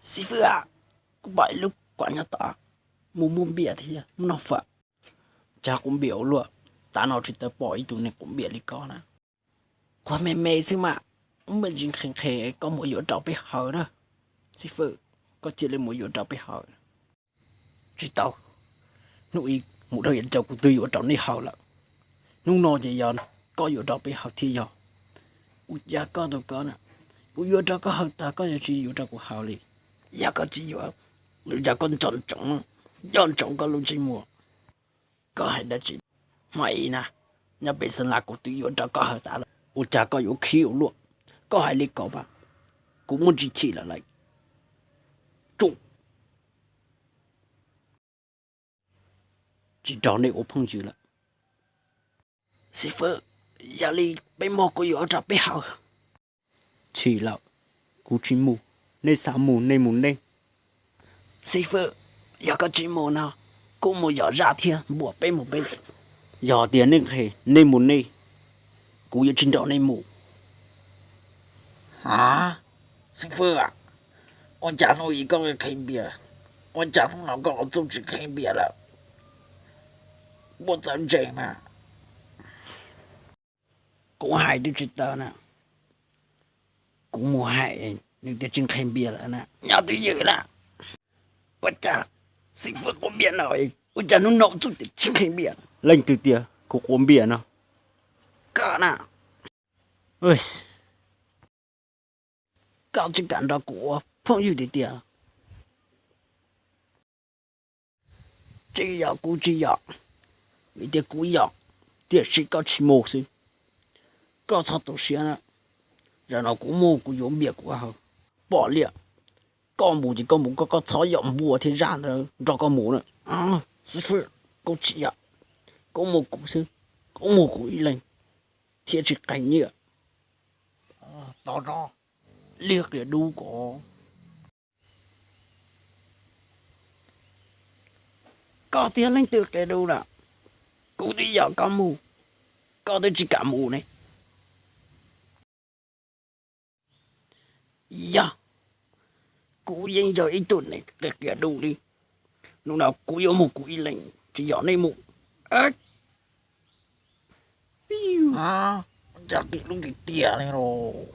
Xib fwb a, kuv pom ib lub kuam nyob tod, mus muab npias thiab muab noj fawm. Cas quav npias ua luaj, tav no tsis tau pom ib tug neeg quav npias li koj na. Quav me me xwb mas, ub, me ntsis nqhis nqhis, koj mus yuav rau peb haus na. Xib fwb, koj cia li mus yuav rau peb haus. Tsis tau, hnub ib mus dhau yav ncaus kuv twb yuav rau nej haus lawm. Hnub no ces yog koj yuav rau peb haus thiab yog. Ua cas koj tus koj na, kuv yuav rau koj haus tag koj yuav tsis yuav rau kuv haus li? Yog koj tsis yuav, nws yog koj nco ntsoov, nco ntsoov koj lub ntsej muag. Koj hais dab tsi? Hmo ib na, nyob pem Xeev Las kuv twb yuav rau koj haus tas lawm, ua cas koj yuav khib ua luaj? Koj hais li ko mas kuv muaj tsis chim lawm lauj. Tsuj, tsis nrog nej ua phooj ywg lawm. Xib fwb, yog li peb mus, kuv yuav rau peb haus. Chim lawm, kuv tsis mus, nej xav mus nej mus nej. Xib fwb, yog koj tsis mus no, kuv mus yos zaj thiab npuas peb mus peb. Yog tias nej nqhis, nej mus nej, kuv yuav tsis nrog nej mus. A, xib fwb a, ua cas hnub ib koj qhib npias, ua cas hnub no koj los txuj tsis qhib npias lawm? Puas txawv ntse mas? Kuv hais twb tsis tau na, kuv mus hais nws tias tsis nqhis npias lawm na, nyob twj ywm na. Ua cas xib fwb quav npias no, ua cas hnub no txuj tias tsis nqhis npias? Leej twg tias kuv quav npias no? Koj na. Koj tsis kam nrog kuv ua phooj ywg tiag tiag. Tsis yog kuv tsis yom, vim tias kuv yom, tiam sis koj tsis mus xwb. Koj txhob tu siab na, zaum no kuv mus kuv yuav npias kuv haus. Pom liam, koj mus ces koj mus koj, koj txhob yom npua thiab zaj ntawd nrog koj mus na. Xib fwb, kuv tsis yom, kuv mus kuv xwb, kuv mus kuv ib leeg thiab tsis qees nyiaj. Tau tso, liag qias dub ko. Koj tiag leej twg qias dub na? Kuv twb yog koj mus, koj twb tsis kam mus ne. Yog, kuv yeej yog ib tug neeg qias qias dub li. Hnub no kuv yuav mus kuv ib leeg, tsis yog nej mus. Cas qias dub tiag tiag li los?